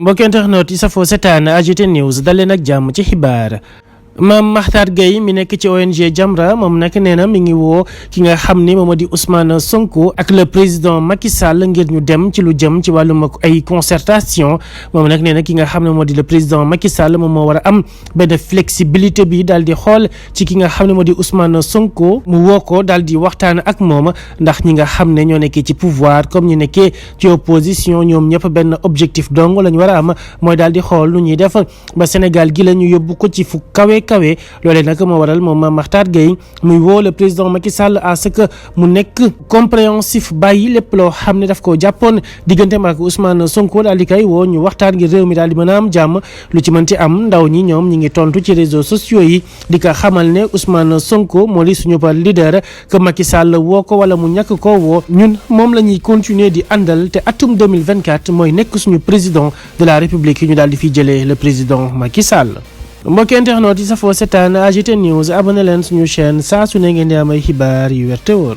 mbokki internet yi safoo setaan AGT News dal leen ak jàmm ci xibaar. Mame Mactar Gueye mi nekk ci ONG Jamra moom nag nee na mi ngi woo ki nga xam ni moom di Ousmane Sonko ak le président Macky Sall ngir ñu dem ci lu jëm ci wàllum ay concertation moom nag nee na ki nga xam ne moo di le président Macky Sall moom moo war a am benn flexibilité bi daal di xool ci ki nga xam ne moo di Ousmane Sonko mu woo ko daal di waxtaan ak moom ndax ñi nga xam ne ñoo nekkee ci pouvoir comme ñu nekkee ci opposition ñoom ñëpp benn objectif dong la ñu war a am mooy daal di xool nu ñuy def ba Sénégal gi la ñu yóbbu ko ci fu kawe loolee nag moo waral moom Mame Mactar Gueye muy woo le président Macky Sall à ce que mu nekk compréhensif bàyyi lépp loo xam ne daf koo jàppoon digganteem ak Ousmane Sonko daal di koy woo ñu waxtaan ngir réew mi daal di mën a am jàmm lu ci mënti am ndaw ñi ñoom ñi ngi tontu ci réseaux sociaux yi di ko xamal ne Ousmane Sonko moo di suñu par leader que Macky Sall woo ko wala mu ñàkk koo woo ñun moom la ñuy continuer di àndal te atum 2024 mooy nekk suñu président de la République yi ñu daal di fi jëlee le président Macky Sall. mbokki internet yi safoo setaan AGT News abonné leen suñu chaîne saa su ne ngeen di am ay xibaar yu wér te wóor